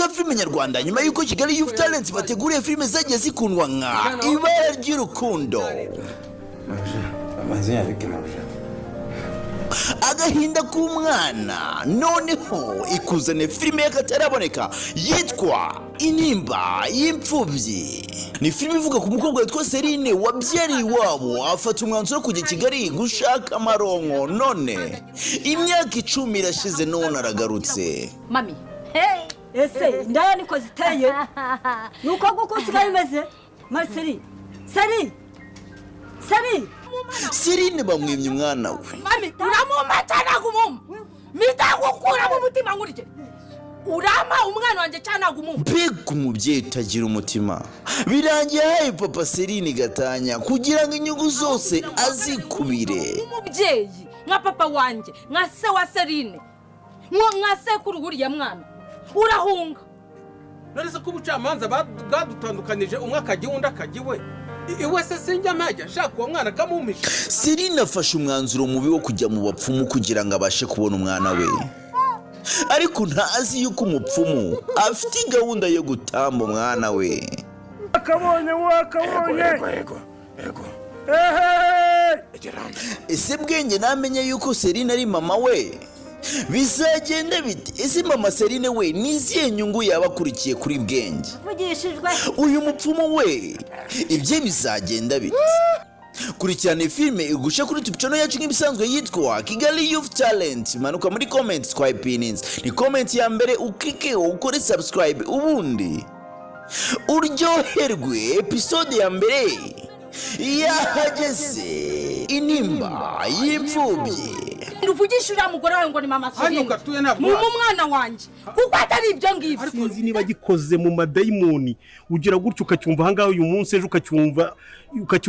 cya filime nyarwanda, nyuma y'uko Kigali Youth Talent bateguriye filime zagiye zikundwa nka Ibara ry'Urukundo, Vas-y avec l'objet. Agahinda k'Umwana, noneho ikuzane filime y'akataraboneka yitwa Intimba y'Imfubyi. Ni filime ivuga ku mukobwa witwa Serine wabyariye iwabo, afata umwanzuro wo kujya i Kigali gushaka amaronko. None imyaka 10 irashize, none aragarutse. Mami. Ese indaya niko ziteye? Ni uko nguko usigaye umeze, Mariseri? Seri, seri. Serine bamwimye umwana we. Mami, uramumpa cyangwa ntabwo umumpa? Mitagukura mu mutima nkurye. Urampa umwana wanjye cyangwa ntabwo umumpa? Mbega umubyeyi utagira umutima! Birangiye ahaye papa Serine gatanya kugira ngo inyungu zose azikubire. Umubyeyi nka papa wanjye, nka se wa Serine, nka sekuru w'uriya mwana, urahunga. None se ko ubucamanza bwadutandukanije, umwe akajya iwe, undi akajya iwe, iwe se sinjya mpajya nshaka uwo mwana akamumpisha? Serine afashe umwanzuro mubi wo kujya mu bapfumu kugira ngo abashe kubona umwana we, ariko ntazi yuko umupfumu afite gahunda yo gutamba umwana we. Wakabonye, wakabonye. Yego, yego. Ehe! Ese Bwenge namenye yuko Serine ari mama we, bizagenda bite? Ese mama Serine we ni izihe nyungu yaba akurikiye kuri Bwenge? Mvugishijwe. Uyu mupfumu we ibye bizagenda bite? Kurikirana iyi filime igushe kuri YouTube channel yacu nk'ibisanzwe yitwa Kigali Youth Talent. Manuka muri comment twayipininze, ni comment ya mbere, ukike ukore subscribe, ubundi uryoherwe. Episode ya mbere yahageze, Intimba y'Imfubyi. Uvugisha uriya mugore wawe ngo ni mama Hano Serine. gatuye ntabwo. Mu mwana wanjye, kuko atari ibyo ngibyo. Sinzi niba gikoze mu madayimoni. Ugira gutyo ukacyumva ahangaha uyu munsi, ejo ukacyumva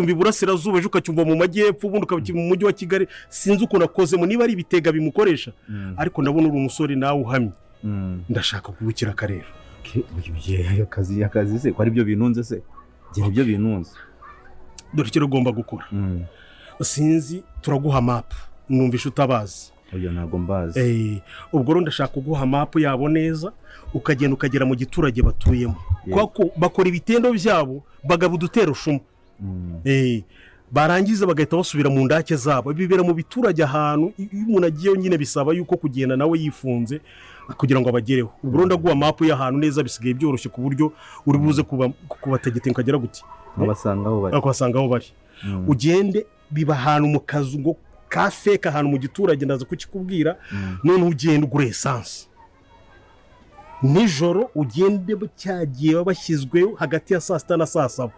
iburasirazuba, ejo ukacyumva mu majyepfo, ubundi ukacyumva mu mujyi wa Kigali. Sinzi ukuntu akozemo, niba ari ibitega bimukoresha, ariko ndabona uri umusore nawe uhamye. Ndashaka kubukira akarere. Akazi se ko ari byo bintunze se? Njye nibyo bintunze. Dore icyo ugomba gukora. Sinzi, turaguha map, numvisha utabazi. Oya, ntabwo mbazi. Ubwo rero ndashaka kuguha map yabo neza, ukagenda ukagera mu giturage batuyemo, kuko bakora ibitendo byabo bagaba udutero shumu. Barangiza bagahita basubira mu ndake zabo. Bibera mu biturage ahantu iyo umuntu agiyeyo nyine bisaba yuko kugenda nawe yifunze kugira ngo abagereho. Ubwo rero ndaguha map y'ahantu neza, bisigaye byoroshye ku buryo uri buze kubategeka ukagera gute? Nkabasanga aho bari. Ukabasanga aho bari. Ugende, biba ahantu mu kazu ngo ka fake, ahantu mu giturage, ndaza kukikubwira. Noneho ugende ugura essence nijoro, ugende cyagiye baba bashyizwe hagati ya saa 6 na saa 7,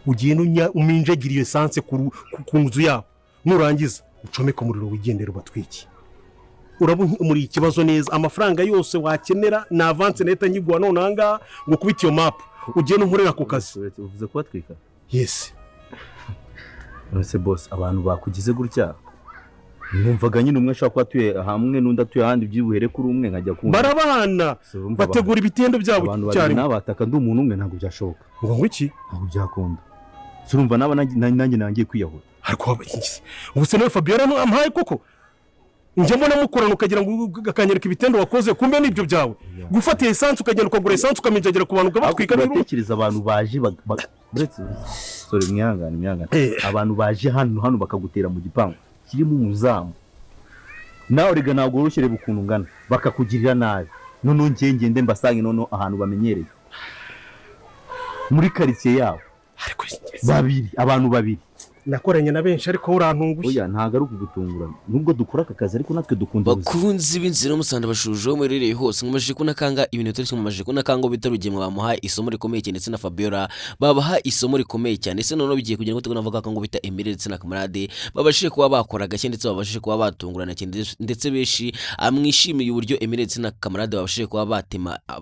ugende uminjagire iyo essence ku nzu yabo. Nurangiza ucomeke umuriro, wigendere, ubatwike. Urabona muri ikibazo neza. Amafaranga yose wakenera ni avance, nahita nyiguha none aha ngaha ngo kubite iyo map, ugende unkorera ako kazi. Uvuze kubatwika? Yes. Ese boss, abantu bakugize gutya, numvaga nyine umwe ashobora kuba atuye hamwe n'undi atuye ahandi, byibuhere kuri umwe nkajya kumva. Barabana. So, urumva bategura ibitendo byabo abantu babiri icyarimwe. Nabataka ndi umuntu umwe, ntabwo byashoboka. Ngo iki? Ntabwo byakunda. So, urumva naba nanjye nangiye kwiyahura. Ariko waba iki? Ubu se nawe Fabiola ampaye koko? Njya mbona mukorana, ukagira ngo akanyereka ibitendo wakoze, kumbe nibyo byawe, gufata essence, ukagenda ukagura essence, ukaminjagira ku bantu, ukabatwika. Ariko uratekereza abantu baje uretse, sorry, mwihangane, mwihangane. Abantu baje hano bakagutera mu gipangu kirimo umuzamu, nawe rega ntabwo woroshye, reba ukuntu ungana, bakakugirira nabi. Noneho njye ngende mbasange noneho ahantu bamenyereye muri karitsiye yabo. Ariko Babiri, abantu babiri. Nakoranye na benshi, ariko urantunguye. Oya, ntabwo ari ukugutungura. Nubwo dukora aka kazi, ariko natwe dukunda ubuzima. Bakunzi b'inzira y'umusanda, bashuje aho muherereye hose, nkomeje kunakanga ibintu bitari, nkomeje kunakanga bita Rugema bamuha isomo rikomeye cyane, ndetse na Fabiola babaha isomo rikomeye cyane. Ese noneho bigiye kugira ngo tunavuga ko ngo bita Emile ndetse na Kamarade babashije kuba bakora agashya, ndetse babashije kuba batungurana cyane, ndetse benshi mwishimiye uburyo Emile ndetse na Kamarade babashije kuba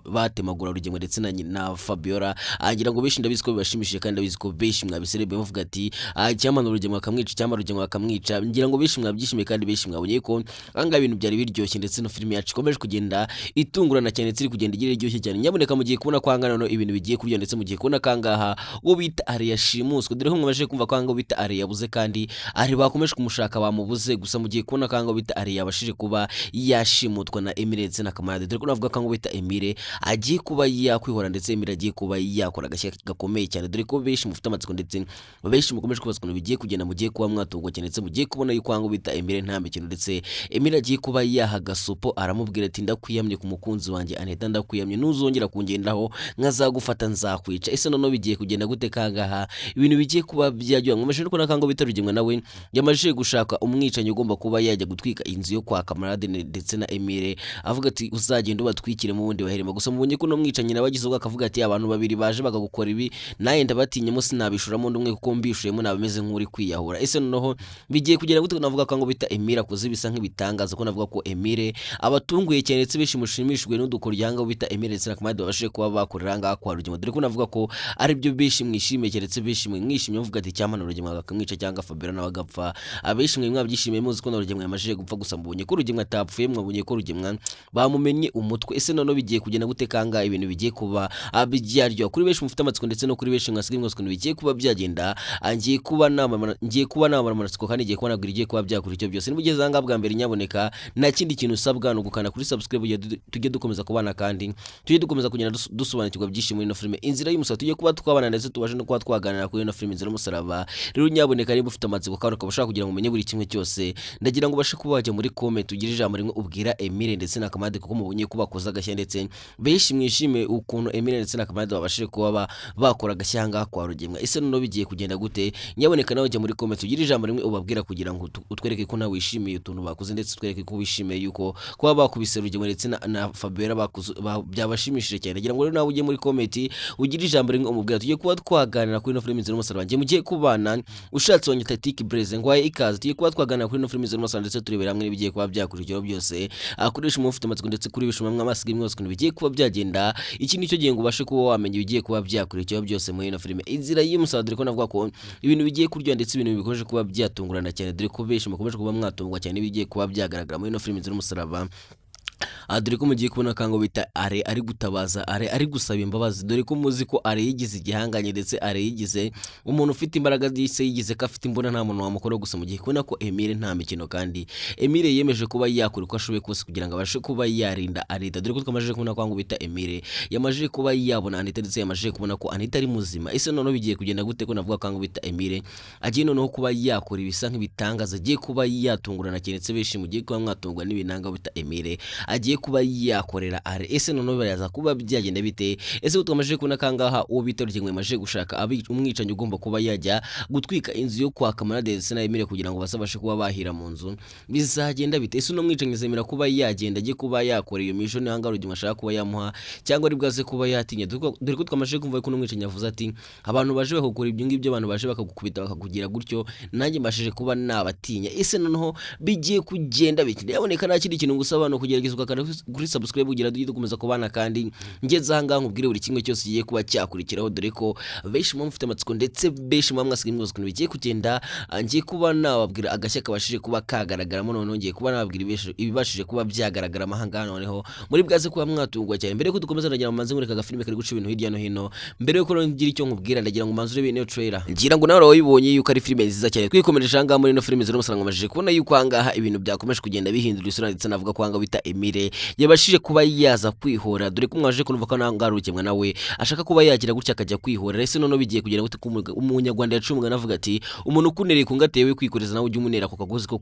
batemagura Rugema ndetse na Fabiola. Ngira ngo benshi ndabizi ko bibashimishije, kandi ndabizi ko benshi mwabiserebeye muvuga ati: "Ah, cyampa Icyampa Rugema bakamwica, icyampa Rugema bakamwica. Ngira ngo benshi mwabyishimiye kandi benshi mwabonye ko ahangaha ibintu byari biryoshye, ndetse no filime yacu ikomeje kugenda itungurana cyane, ndetse iri kugenda igira iryoshye cyane. Nyabuneka mugiye kubona ko ahangaha noneho ibintu bigiye kurya, ndetse mugiye kubona ko ahangaha uwo bita Ari yashimuswe. Dore ko mwabashije kumva ko ahangaha bita Ari yabuze, kandi Ari bakomeje kumushaka bamubuze. Gusa mugiye kubona ko ahangaha bita Ari yabashije kuba yashimutwa na Emile ndetse na Kamarade. Dore ko navuga ko ahangaha bita Emile agiye kuba yakwihora, ndetse Emile agiye kuba yakora agashya gakomeye cyane. Dore ko benshi mufite amatsiko, ndetse benshi mukomeje kubaza ukuntu bigiye kugenda. Mugiye kuba mwatungwa cyane, ndetse mugiye kubona yuko ahangaha bita Emile nta mikino, ndetse Emile agiye kuba yaha gasopo, aramubwira ati ndakwiyamye ku mukunzi wanjye Anita, ndakwiyamye, ntuzongera kungendaho nkazagufata nzakwica. Ese noneho bigiye kugenda gute kangaha ibintu bigiye kuba byajya? Nkomeje no kubona kango bita Rugemwa nawe yamajije gushaka umwicanyi ugomba kuba yajya gutwika inzu yo kwa Kamarade ndetse na Emile, avuga ati uzagenda ubatwikire mu wundi waherema. Gusa mubonye ko uno mwicanyi nawe agize ubwo akavuga ati abantu babiri baje bakagukora ibi, naye ndabatinyemo, sinabishuramo undi umwe, kuko mbishuyemo naba meze nk'uri kwiyahura. Ese noneho bigiye kugenda gute? Navuga ko ngo bita Emile akoze ibisa nk'ibitangaza, ko navuga ko Emile abatunguye cyane, ndetse benshi mushimishijwe n'udukoryo ahangaha bita Emile ndetse na Kamarade babashije kuba bakorera ahangaha kwa Rugema. Dore ko navuga ko aribyo benshi mwishimiye cyane, ndetse benshi mwishimiye muvuga ati icyampa na Rugema bakamwica cyangwa Fabiola nawe agapfa. Abenshi mwe mwabyishimiye muzi ko na Rugema yamajije gupfa, gusa mubonye ko Rugema atapfuye, mwabonye ko Rugema bamumenye umutwe. Ese noneho bigiye kugenda gute kanga ibintu bigiye kuba byaryoha kuri benshi mufite amatsiko, ndetse no kuri benshi mwasigaye mwese ukuntu bigiye kuba byagenda? Ngiye kuba namara amatsiko, kandi ngiye kuba nabwira igiye kuba byakora icyo byose. Niba ugeze ahangaha bwa mbere, nyaboneka nta kindi kintu usabwa ni ugukanda kuri subscribe kugira tujye dukomeza kubana, kandi tujye dukomeza kugenda dusobanukirwa byinshi muri ino filime Inzira y'Umusaraba. Tujye kuba twabana, ndetse tubashe no kuba twaganira kuri ino filime Inzira y'Umusaraba. Rero nyaboneka niba ufite amatsiko kandi ukaba ushaka kugira ngo umenye buri kimwe cyose, ndagira ngo ubashe kuba wajya muri comment ugire ijambo rimwe ubwira Emile ndetse na Kamarade, kuko mubonye ko bakoze agashya, ndetse benshi mwishimiye ukuntu Emile ndetse na Kamarade babashije kuba bakora agashya ahangaha kwa Rugemwa. Ese noneho bigiye kugenda gute? Nyaboneka nawe jya muri comment ugire ijambo rimwe ubabwira kugira ngo utwereke ko nawe wishimiye utuntu bakoze, ndetse utwereke ko wishimiye yuko kuba bakubise Rugemwa ndetse na Fabiola byabashimishije cyane. Ndagira ngo rero nawe ujye muri comment ugire ijambo rimwe umubwira, tujye kuba twaganira kuri ino filime Inzira y'Umusaraba. Njye mugiye kubana ushatse wanyita Tiki Blaze, ngwaye ikaze. Tugiye kuba twaganira kuri ino filime Inzira y'Umusaraba, ndetse turebera hamwe n'ibigiye kuba byakurikiraho byose. Akoresha umuntu ufite amatsiko, ndetse kuri bishuma mwamasiga mwose ukuntu bigiye kuba byagenda. Iki nicyo gihe ngo ubashe kuba wamenya ibigiye kuba byakurikiraho byose muri ino filime Inzira y'Umusaraba. Dore ko navuga ko ibintu bigiye kuryoha, ndetse ibintu bikomeje kuba byatungurana cyane. Dore ko benshi mukomeje kuba mwatungwa cyane n'ibigiye kuba byagaragara muri ino filime Inzira y'Umusaraba. Aha dore ko mugiye kubona kango bita Are ari gutabaza, Are ari gusaba imbabazi. Dore ko muzi ko Are yigize igihanganye, ndetse Are yigize umuntu ufite imbaraga zise, yigize ko afite imbunda nta muntu wamukora. Gusa mugiye kubona ko Emile nta mikino, kandi Emile yemeje kuba yakora uko ashoboye kose kugira ngo abashe kuba yarinda Anita. Dore ko twamajije kubona ko ngo bita Emile yamajije kuba yabona Anita, ndetse yamajije kubona ko Anita ari muzima. Ese noneho bigiye kugenda gute ko navuga ko ngo bita Emile agiye noneho kuba yakora ibisa nk'ibitangaza, agiye kuba yatungurana cyane, ndetse benshi mugiye kuba mwatungwa n'ibinanga bita Emile agiye kuba yakorera Are? Ese noneho biraza kuba byagenda bite? Ese twamajije kubona kangaha uwo bita Rugingo yamajije gushaka umwicanyi ugomba kuba yajya gutwika inzu yo kwa Kamarade ndetse na Emile kugira ngo bazabashe kuba bahira mu nzu, bizagenda bite? Ese uno mwicanyi azemera kuba yagenda ajye kuba yakora iyo mission ahangaha Rugingo ashaka kuba yamuha, cyangwa ari bwaze kuba yatinya? Dore ko twamajije kumva ko uno mwicanyi yavuze ati abantu baje bakakora ibyo ngibyo, abantu baje bakagukubita bakakugira gutyo, nanjye mbashije kuba nabatinya. Ese noneho bigiye kugenda bite? Yaboneka nta kindi kintu ngusaba ni ukugerageza ugakanda kuri subscribe kugira tujye dukomeza kubana, kandi ngeze aha ngaha nkubwire buri kimwe cyose kigiye kuba cyakurikiraho. Dore ko benshi muba mufite amatsiko, ndetse benshi muba mwasigaye mwibaza ukuntu bigiye kugenda. Ngiye kuba nababwira agashya kabashije kuba kagaragaramo. Noneho ngiye kuba nababwira ibibashije kuba byagaragaramo aha ngaha, noneho muri bwaze kuba mwatungwa cyane. Mbere yuko dukomeza, ndagira ngo manze nkureka agafilime kari guca ibintu hirya no hino. Mbere yuko rero ngira icyo nkubwira, ndagira ngo manze urebe ino trailer. Ngira ngo nawe wabibonye yuko ari filime nziza cyane. Twikomereje aha ngaha muri ino filime ziri umusaranga, amajije kubona yuko aha ngaha ibintu byakomeje kugenda bihindura isura, ndetse navuga ko aha ngaha bita Emile yabashije kuba yaza kwihora. Dore ko mwaje kumva ko nawe Rukemwa nawe ashaka kuba yagira gutya akajya kwihora. Ese noneho bigiye kugenda gute ko umunyarwanda yaciye umugani avuga ati umuntu ukunereye ku ngate yewe kwikoreza, nawe ujye umunera ku kagozi ko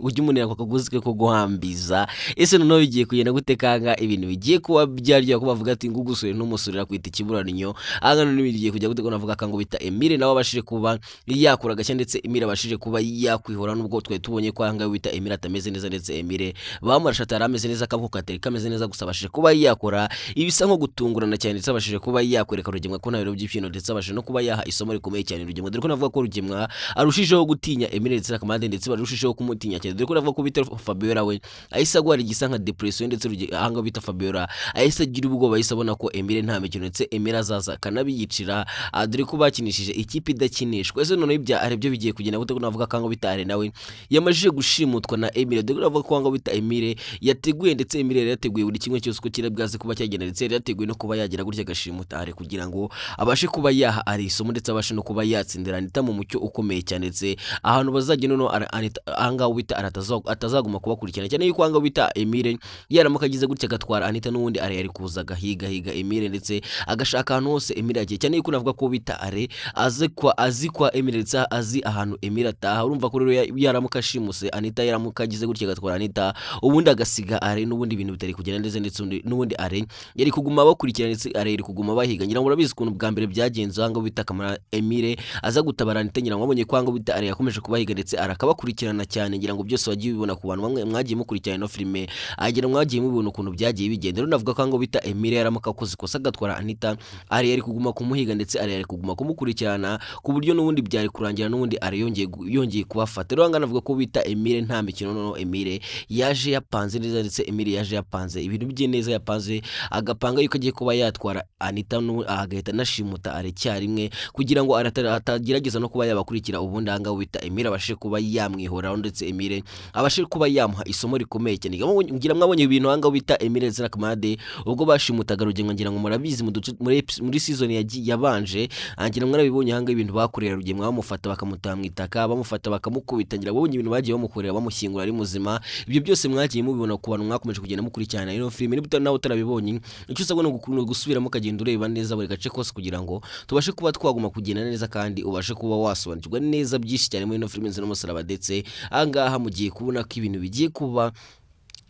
ujye umunera ku kagozi ke ko guhambiza? Ese noneho bigiye kugenda gute kanga ibintu bigiye kuba byaryoha, ko bavuga ati ngugusure ntumusurira kwita ikiburanyo? Aha ngaha noneho bigiye kujya gute ko navuga kango bita Emile nawe abashije kuba yakura agashya, ndetse Emile abashije kuba yakwihora, nubwo twari tubonye ko aha ngaha bita Emile atameze neza, ndetse Emile bamurashe atari ameze neza. neza, akaboko katari kameze neza, gusa abashije kuba yakora ibisa nko gutungurana cyane, ndetse abashije kuba yakwereka Rugemwa ko nta biro by'ibyino, ndetse abashije no kuba yaha isomo rikomeye cyane Rugemwa, dore ko navuga ko Rugemwa arushijeho gutinya Emile ndetse na Kamande, ndetse barushijeho kumutinya cyane, dore ko navuga ko bita Fabiola we ahise agwara igisa nka depression, ndetse ahangaha bita Fabiola ahise agira ubwoba, ahise abona ko Emile nta mikino, ndetse Emile azaza akanabiyicira, dore ko bakinishije ikipe idakinishwa. Ese noneho ibya Are byo bigiye kugenda gute, ko navuga ko bita Are nawe yamajije gushimutwa na Emile, dore ko navuga ko bita Emile yateguye, ndetse Emile yari yateguye buri kimwe cyose uko kiri bwaze kuba cyagenda, ndetse yari yateguye no kuba yagira gutya agashimuta Are kugira ngo abashe kuba yaha Are isomo, ndetse abashe no kuba yatsindira Anita mu mucyo ukomeye cyane, ndetse ahantu bazajya noneho Anita ahangaha bita Are atazaguma kubakurikirana cyane, yuko ahangaha bita Emile yaramuka agize gutya agatwara Anita, n'ubundi Are yari kuza agahigahiga Emile, ndetse agashaka ahantu hose Emile yagiye cyane, yuko navuga ko bita Are azi kwa Emile, ndetse azi ahantu Emile ataha. Urumva ko rero yaramuka ashimuse Anita, yaramuka agize gutya agatwara Anita, ubundi agasiga Are, n'ubundi ibintu bitari kugenda neza, ndetse n'ubundi Are yari kuguma bakurikirana, ndetse Are yari kuguma bahiga. Ngira ngo murabizi ukuntu bwa mbere byagenze, aho ngaho bita Kamara Emile aza gutabara Anita, ngira ngo wabonye ko aho ngaho bita Are yakomeje kubahiga, ndetse arakabakurikirana cyane. Ngira ngo byose wagiye ubibona ku bantu bamwe mwagiye mukurikirana ino filime, agira mwagiye mubibona ukuntu byagiye bigenda. Rero navuga ko aho ngaho bita Emile yaramuka akoze ikosa agatwara Anita, Are yari kuguma kumuhiga, ndetse Are yari kuguma kumukurikirana ku buryo n'ubundi byari kurangira n'ubundi Are yongeye kubafata. Rero aha ngaha navuga ko bita Emile nta mikino, noneho Emile yaje yapanze neza, ndetse Emile yaje yapanze ibintu bye neza, yapanze agapanga yuko agiye kuba yatwara Anita agahita anashimuta Are icyarimwe kugira ngo atagerageza no kuba yabakurikira, ubundi aha ngaha bita Emile abashe kuba yamwihoraho, ndetse Emile abashe kuba yamuha isomo rikomeye cyane. Ngira mwabonye ibintu aha ngaha bita Emile ndetse na Kamade ubwo bashimutaga Rugemwa, ngira ngo murabizi muri season yabanje, ngira mwarabibonye aha ngaha ibintu bakorera Rugemwa, bamufata bakamutaha mu itaka, bamufata bakamukubita, ngira babonye ibintu bagiye bamukorera bamushyingura ari muzima. Ibyo byose mwagiye mubibona ku bantu mwakomeje kugenda mukurikirana ino filime. Niba nawe utarabibonye, icyo usabwa ni ugusubiramo ukagenda ureba neza buri gace kose kugira ngo tubashe kuba twaguma kugenda neza, kandi ubashe kuba wasobanukirwa neza byinshi cyane muri ino filime Inzira n'Umusaraba. Ndetse aha ngaha mugiye kubona ko ibintu bigiye kuba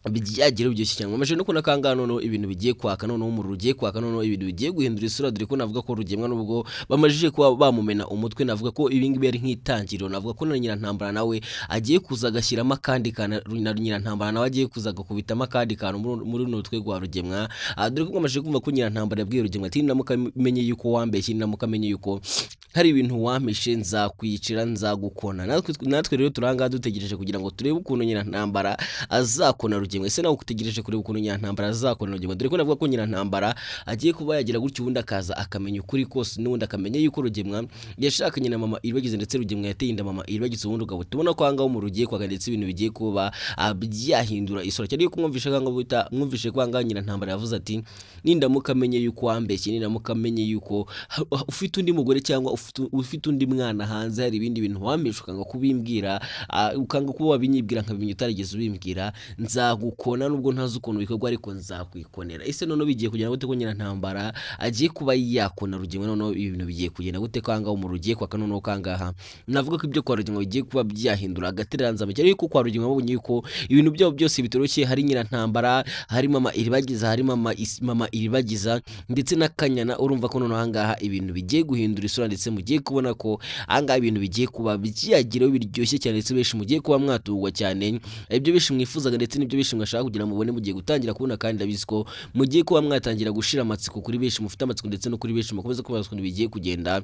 byagira biryoshye cyane, mwamaze no kubona ko aha ngaha noneho ibintu bigiye kwaka, noneho umuriro ugiye kwaka, noneho ibintu bigiye guhindura isura, dore ko navuga ko Rugemwa nubwo bamajije kuba bamumena umutwe, navuga ko ibi ngibi ari nk'itangiriro. Navuga ko na Nyirantambara nawe agiye kuza agashyiramo akandi kantu, na Nyirantambara nawe agiye kuza agakubitamo akandi kantu muri runo rutwe rwa Rugemwa, dore ko mwamaze kumva ko Nyirantambara yabwiye Rugemwa ati ninamuka menye yuko wambeshye, ninamuka menye yuko hari ibintu wampishe, nzakwicira, nzagukona. Natwe rero turi aha ngaha dutegereje kugira ngo turebe ukuntu Nyirantambara azakona Rugemwa. Ese nawe utegereje kureba ukuntu Nyirantambara azakona Rugemwa? Dore ko navuga ko Nyirantambara agiye kuba yagira gutyo, ubundi akaza akamenya ukuri kose, n'ubundi akamenya yuko Rugemwa yashakanye na mama Iribagiza, ndetse Rugemwa yateye inda mama Iribagiza, ubundi ugahita ubona ko aha ngaha umuriro ugiye kwaka, ndetse ibintu bigiye kuba byahindura isura cyane, yuko mwumvishe ko aha ngaha mwumvishe ko aha ngaha Nyirantambara yavuze ati nindamuka amenye yuko wambeshye, nindamuka amenye yuko ufite undi mugore cyangwa ufite undi mwana hanze, hari ibindi bintu wampishe ukanga kubimbwira, ukanga kuba wabinyibwira nkabimenya utarigeze ubimbwira, nzagukona nubwo ntazi ukuntu bikorwa ariko nzakwikonera. Ese noneho bigiye kugenda gute ko Nyirantambara agiye kuba yakona Rugemwa? Noneho ibintu bigiye kugenda gute ko ahangaha umuriro ugiye kwaka? Noneho kangaha navuga ko ibyo kwa Rugemwa bigiye kuba byahindura agatereranzamba cyane, yuko kwa Rugemwa babonye yuko ibintu byabo byose bitoroshye, hari Nyirantambara, hari mama Iribagiza, hari mama Iribagiza ndetse na Kanyana. Urumva ko noneho ahangaha ibintu bigiye guhindura isura, ndetse mugiye kubona ko ahangaha ibintu bigiye kuba byageraho biryoshye cyane, ndetse benshi mugiye kuba mwatungwa cyane, ibyo benshi mwifuzaga ndetse n'ibyo benshi mwashaka kugira mubone mugiye gutangira kubona, kandi ndabizi ko mugiye kuba mwatangira gushira amatsiko kuri benshi mufite amatsiko, ndetse no kuri benshi mukomeza kubaza ukuntu bigiye kugenda.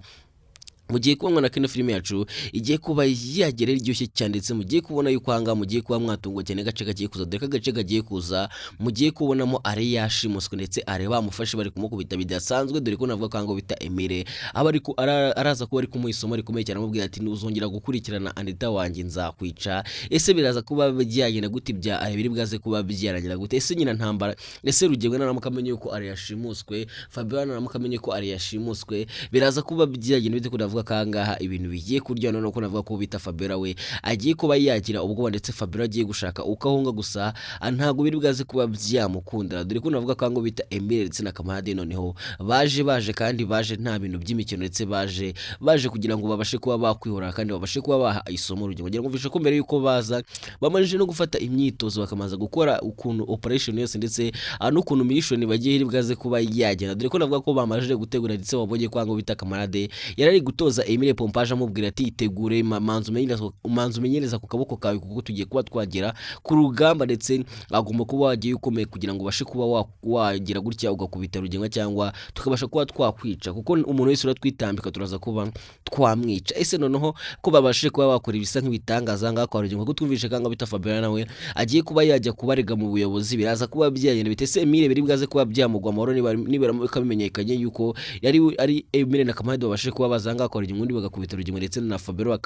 Mugiye kubona na kino filime yacu igiye kuba yagera iryoshye cyane, ndetse mugiye kubona yuko ahangaha mugiye kuba mwatungwa cyane agace kagiye kuza, dore ko agace kagiye kuza mugiye kubonamo Are yashimuswe, ndetse Are bamufashe bari kumukubita bidasanzwe, dore ko navuga ko ahangaha bita Emile aba ariko araza kuba ari kumuha isomo rikomeye cyane, amubwira ati ntuzongera gukurikirana Anita wanjye nzakwica. Ese biraza kuba byagenda gute? Ibya Are biri bwaze kuba byarangira gute? Ese Nyirantambara, ese Rugemwe naramuka amenye yuko Are yashimuswe, Fabiola naramuka amenye ko Are yashimuswe, biraza kuba byagenda bite? Ko navuga ko ahangaha ibintu bigiye kurya, noneho ko navuga ko bita Fabiola we agiye kuba yagira ubwoba, ndetse Fabiola agiye gushaka uko ahunga, gusa ntabwo biri bwaze kuba byamukundira, dore ko navuga ko ahangaha bita Emile ndetse na Kamade noneho baje kandi baje nta bintu by'imikino, ndetse baje kugira ngo babashe kuba bakwihora kandi babashe kuba baha isomo Rugemwa. Ngira ngo mvishe ko mbere yuko baza bamajije no gufata imyitozo, bakamaza gukora ukuntu operation yose, ndetse n'ukuntu mission bagiye iri bwaze kuba yagenda, dore ko navuga ko bamajije gutegura, ndetse wabonye ko ahangaha bita Kamarade yari ari gutoza gutoza Emile Pompaje amubwira ati itegure, manza umenyereza ku kaboko kawe, kuko tugiye kuba twagera ku rugamba, ndetse agomba kuba wagiye ukomeye kugira ngo ubashe kuba wagira gutya ugakubita Rugemwa, cyangwa tukabasha kuba twakwica, kuko umuntu wese uratwitambika turaza kuba twamwica. Ese noneho ko babashije kuba bakora ibisa nk'ibitangaza ngaha kwa Rugemwa, kuko twumvishe kanga bita Fabiola nawe agiye kuba yajya kubarega mu buyobozi, biraza kuba byagenda bite? Ese Emile biri bwaze kuba byamugwa amahoro niba bimenyekanye yuko yari ari Emile na Kamahedi babashije kuba baza ngaha kwa Rugemwa, undi bagakubita Rugemwa ndetse na Fabiola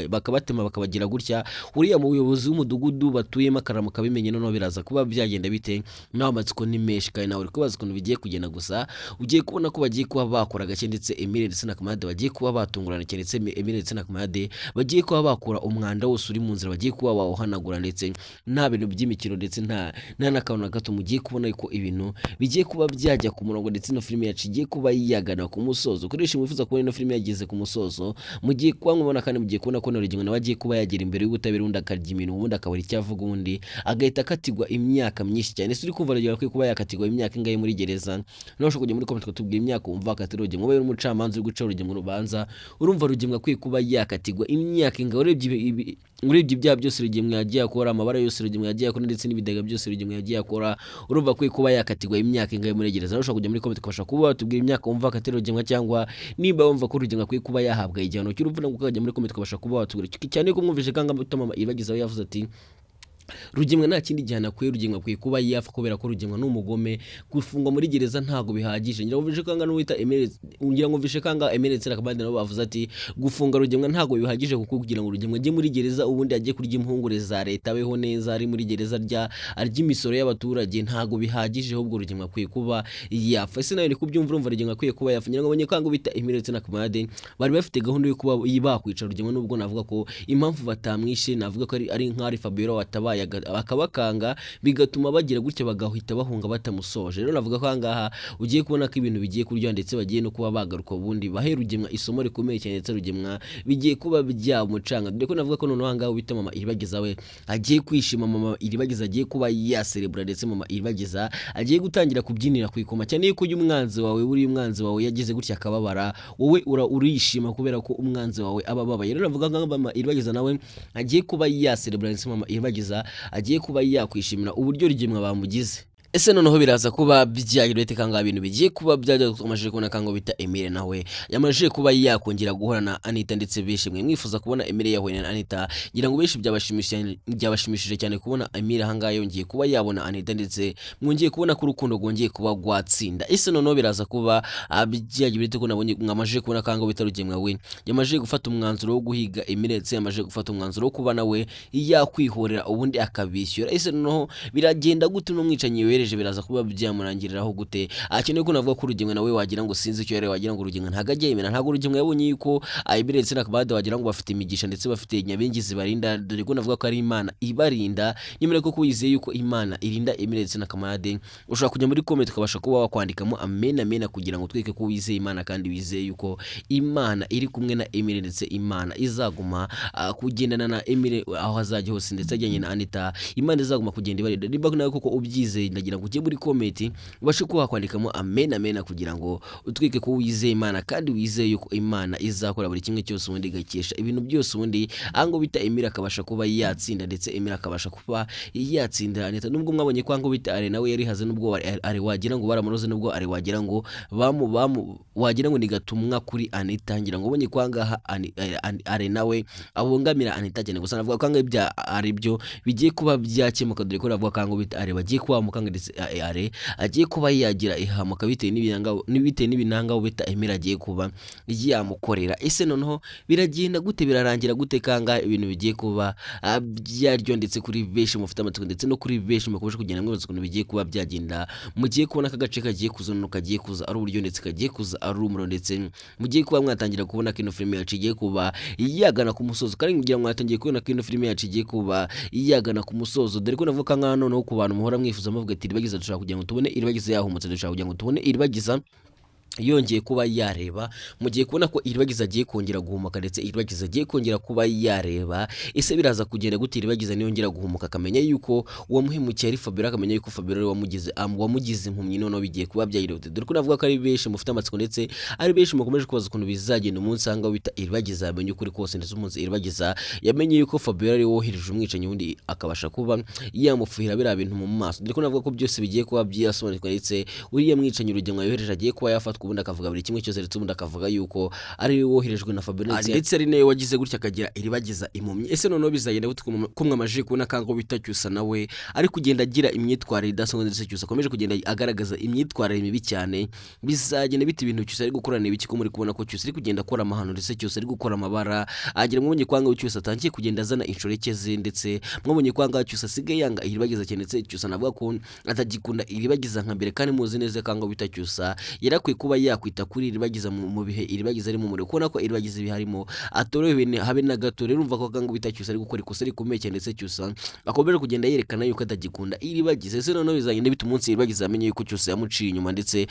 bakabatema bakabagira gutya, uriya mu buyobozi w'umudugudu batuyemo akaramuka abimenye, noneho biraza kuba byagenda bite? Nawe amatsiko ni menshi, kandi nawe uri kubaza ukuntu bigiye kugenda. Gusa ugiye kubona ko bagiye kuba bakora gake, ndetse Emile ndetse na Kamahedi bagiye kuba batungurana cyane, ndetse Emile ndetse na Kamahedi bagiye kuba bakura umwanda wose uri mu nzira, bagiye kuba bawuhanagura, ndetse nta bintu by'imikino, ndetse nta n'akantu na gato. Mugiye kubona ko ibintu bigiye kuba byajya ku murongo, ndetse ino filime yacu igiye kuba yagana ku musozo. Koresha mwifuza kubona ino filime yageze ku musozo, mugiye kuba mubona, kandi mugiye kubona ko na Rugingo nawe agiye kuba yagera imbere y'ubutabera, ubundi akarya iminwa, ubundi akabura icyo avuga, ubundi agahita akatirwa imyaka myinshi cyane. Ese uri kumva Rugingo akwiye kuba yakatirwa imyaka ingahe muri gereza? Nawe ushobora kujya muri comment ukatubwira imyaka wumva akatira Rugingo. Wowe uri umucamanza uri guca Rugingo urubanza, urumva Rugingo akwiye kuba yakatirwa imyaka ingahe? Urebye ibyaha byose Rugingo yagiye akora, amabara yose Rugingo yagiye akora, ndetse n'ibidega byose Rugingo yagiye akora, urumva akwiye kuba yakatirwa imyaka ingahe muri gereza? Nawe ushobora kujya muri comment ukabasha kuba watubwira imyaka wumva akatira Rugingo, cyangwa niba wumva ko Rugingo akwiye kuba yahabwa igihano cy'urupfu, nabwo ukajya muri comment ukabasha kuba watubwira, cyane ko mwumvise kanga mama Iribagiza we yavuze ati Rugemwa nta kindi gihano akwiye, Rugemwa akwiye kuba yapfa, kubera ko Rugemwa ni umugome, gufungwa muri gereza ntabwo bihagije. Ngira ngo mvishe kanga n'uwita Emile, ngira ngo mvishe kanga Emile ndetse na Kabandi nabo bavuze ati gufunga Rugemwa ntabwo bihagije, kuko kugira ngo Rugemwa ajye muri gereza ubundi ajye kurya impungure za leta, abeho neza ari muri gereza, arya imisoro y'abaturage, ntabwo bihagije, ahubwo Rugemwa akwiye kuba yapfa. Ese nawe ni kubyumva, urumva Rugemwa akwiye kuba yapfa? Ngira ngo abonye kanga bita Emile ndetse na Kamade bari bafite gahunda yo kuba bakwica Rugemwa, nubwo navuga ko impamvu batamwishe navuga ko ari nk'ari Fabiola watabaye akabakanga, bigatuma bagira gutya bagahita bahunga batamusoje. Rero navuga ko ahangaha ugiye kubona ko ibintu bigiye kuryoha, ndetse bagiye no kuba bagaruka ubundi bahe Rugemwa isomo rikomeye cyane, ndetse Rugemwa bigiye kuba byamucanga, dore ko navuga ko noneho ahangaha wita mama Iribagiza we agiye kwishima, mama Iribagiza agiye kuba yaserebura, ndetse mama Iribagiza agiye gutangira kubyinira ku ikoma, cyane yuko uyu umwanzi wawe, buriya umwanzi wawe yagize gutya akababara, wowe urishima kubera ko umwanzi wawe aba ababaye. Rero navuga nka mama Iribagiza nawe agiye kuba yaserebura, ndetse mama Iribagiza agiye kuba yakwishimira uburyo Rugemwa bamugize. Ese noneho biraza kuba byagira bite kanga ibintu bigiye kuba byajya? Twamajije kubona kango bita Emile nawe yamajije kuba yakongera guhura na Anita, ndetse benshi mwe mwifuza kubona Emile yahuye na Anita. Ngira ngo benshi byabashimishije cyane kubona Emile ahangaha yongeye kuba yabona Anita, ndetse mwongeye kubona ko urukundo rwongeye kuba rwatsinda. Ese noneho biraza kuba byagira bite, ko nabonye mwamajije kubona kango bita Rugemwa we yamajije gufata umwanzuro wo guhiga Emile, ndetse yamajije gufata umwanzuro wo kuba nawe yakwihorera ubundi akabishyura? Ese noneho biragenda gute? N'umwicanyi yohereje biraza kuba byamurangiriraho gute? Akeneye ko navuga ko Rugemwa nawe wagira ngo sinzi icyo yari, wagira ngo Rugemwa ntago ajya yemera, ntago Rugemwa yabonye yuko Emile ndetse na Kabade wagira ngo bafite imigisha, ndetse bafite nyabingi zibarinda, dore ko navuga ko ari Imana ibarinda. Nyamara ko wizeye yuko Imana irinda Emile ndetse na Kamade, ushobora kujya muri comment ukabasha kuba wakwandikamo amen amen, kugira ngo tweke ko wizeye Imana kandi wizeye yuko Imana iri kumwe na Emile, ndetse Imana izaguma kugendana na Emile aho azajya hose, ndetse ajyanye na Anita, Imana izaguma kugenda ibarinda. Niba nawe koko ubyizeye, ndagira ngo ujye muri comment ubashe kuba wakwandikamo amen amen, kugira ngo utwike ko wizeye Imana kandi wizeye yuko Imana izakora buri kimwe cyose, ubundi igakesha ibintu byose, ubundi aho bita Emile akabasha kuba yatsinda, ndetse Emile akabasha kuba yatsinda Anita. Nubwo mwabonye ko ngo bita Are nawe yarihaze, nubwo Are wagira ngo baramuroze, nubwo Are wagira ngo bamu bamu wagira ngo ni gatumwa kuri Anita, ngira ngo ubonye ko ahangaha Are nawe abongamira Anita cyane. Gusa navuga ko ahangaha ibya ari byo bigiye kuba byakemuka, dore ko navuga ko ahangaha bita Are bagiye kuba bamukanga, ndetse Are agiye kuba yagira ihamuka bitewe n'ibinanga bita Emile agiye kuba yamukorera. Ese noneho biragenda gute? Birarangira gute kanga ibintu bigiye kuba byaryo? Ndetse kuri benshi mufite amatsiko, ndetse no kuri benshi mukomeje kugenda mwibaza ukuntu bigiye kuba byagenda, mugiye kubona ko agace kagiye kuza noneho kagiye kuza ari uburyo, ndetse kagiye kuza ari umuriro, ndetse mugiye kuba mwatangira kubona ko ino filime yacu igiye kuba yagana ku musozo, kandi ngira ngo mwatangiye kubona ko ino filime yacu igiye kuba yagana ku musozo, dore ko navuga nkaho noneho ku bantu muhora mwifuza muvuga ati Iribagiza dushaka kugira ngo tubone Iribagiza yahumutse, dushaka kugira ngo tubone Iribagiza Yongeye kuba yareba, mugiye kubona ko Iribagiza agiye kongera guhumuka, ndetse Iribagiza agiye kongera kuba yareba. Ese biraza kugenda gute Iribagiza niyongera guhumuka, akamenya yuko uwamuhemukiye ari Fabiola, akamenya yuko Fabiola ari wamugize impumyi? Noneho bigiye kuba byayirute, dore ko navuga ko ari benshi mufite amatsiko, ndetse ari benshi mukomeje kubaza ukuntu bizagenda umunsi aha ngaha bita Iribagiza yamenye ukuri kose, ndetse umunsi Iribagiza yamenye yuko Fabiola ari we wohereje umwicanyi, ubundi akabasha kuba yamufuhira biriya bintu mu maso. Dore ko navuga ko byose bigiye kuba byasobanukirwa, ndetse uriya mwicanyi Rugema yohereje agiye kuba yafatwa, ubundi akavuga buri kimwe cyose, ndetse ubundi akavuga yuko ari we woherejwe na Fabiola, ndetse ari nawe wagize gutya akagira Iribagiza impumyi. Ese noneho bizagenda gute ko mwamajije kubona kango bita Cyusa nawe ari kugenda agira imyitwarire idasanzwe, ndetse Cyusa akomeje kugenda agaragaza imyitwarire mibi cyane? Bizagenda bite? Ibintu Cyusa ari gukora ni ibiki, ko muri kubona ko Cyusa ari kugenda akora amahano, ndetse Cyusa ari gukora amabara agira? Mwabonye ko ahangaha Cyusa atangiye kugenda azana inshoreke ze, ndetse mwabonye ko ahangaha Cyusa asigaye yanga Iribagiza cyane, ndetse Cyusa navuga ko atagikunda Iribagiza nka mbere. Kandi muzi neza ko ahangaha bita Cyusa yarakwiye kuba yakwita kuri Iribagiza mu bihe Iribagiza ari mu muriro, kubona ko Iribagiza ibihe arimo atorohewe habe na gato. Rero urumva ko ahangaha bita Cyusa ari gukora ikosa rikomeye cyane, ndetse Cyusa akomeje kugenda yerekana yuko atagikunda Iribagiza. Ese noneho bizagenda bite umunsi Iribagiza yamenye yuko Cyusa yamuciye inyuma, ndetse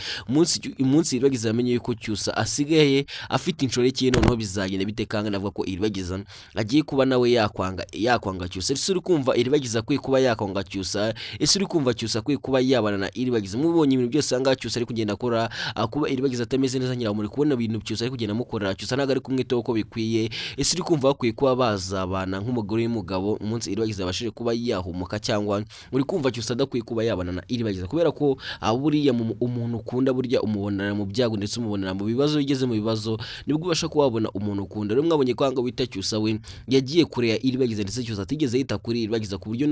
umunsi Iribagiza yamenye yuko Cyusa asigaye afite inshoreke ye? Noneho bizagenda bite? Kanga navuga ko Iribagiza agiye kuba nawe yakwanga Cyusa. Ese uri kumva Iribagiza akwiye kuba yakwanga Cyusa? Ese uri kumva Cyusa akwiye kuba yabana na Iribagiza? Mubonye ibintu byose ahangaha Cyusa ari kugenda akora, kuba Iribagiza atameze neza, ngira muri kubona ibintu Cyusa ari kugenda amukorera. Cyusa ntabwo ari kumwitaho uko bikwiye. Ese uri kumva bakwiye kuba bazabana nk'umugore n'umugabo umunsi Iribagiza yabashije kuba yahumuka, cyangwa uri kumva Cyusa adakwiye kuba yabana na Iribagiza? Kubera ko buriya umuntu ukunda burya umubonera mu byago, ndetse umubonera mu bibazo. Iyo ugeze mu bibazo nibwo ubasha kuba wabona umuntu ukunda. Rero mwabonye ko ahangaha wita Cyusa we yagiye kure ya Iribagiza, ndetse Cyusa atigeze yita kuri Iribagiza, ku buryo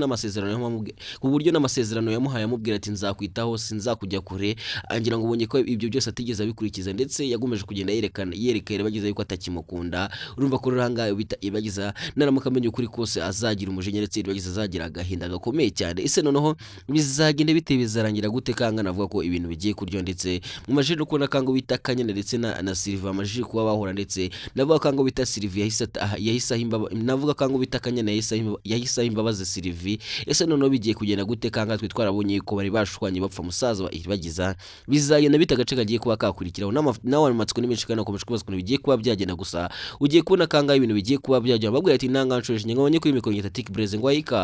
n'amasezerano yamuhaye amubwira ati nzakwitaho, sinzakujya kure, ngira ngo ubonye ko ibyo byose atigeze abikurikiza, ndetse yagomeje kugenda yerekana yereka Iribagiza yuko atakimukunda. Urumva ko rero ahangaha bita Iribagiza naramuka amenye ukuri kose azagira umujinya, ndetse Iribagiza azagira agahinda gakomeye cyane. Ese noneho bizagenda bite? Bizarangira gute? Kanga navuga ko ibintu bigiye kuryoha, ndetse mu majiji no kubona kanga bita Kanyana ndetse na Sylvie amajiji kuba bahura, ndetse navuga kanga bita Sylvie yahise aha navuga kanga bita Kanyana yahise aha imbabazi Sylvie. Ese noneho bigiye kugenda gute? Kanga twe twarabonye ko bari bashwanye bapfa musaza wa Iribagiza. Bizagenda bite? Agace kagiye kuba kakurikiraho nawe amatsiko ni menshi, kandi akomeje kubaza ukuntu bigiye kuba byagenda. Gusa ugiye kubona kangahe ibintu bigiye kuba byagenda, babwira ati nanga nshoje ngabonye kuri mikoro nyita Tik Blaze ngo ayika.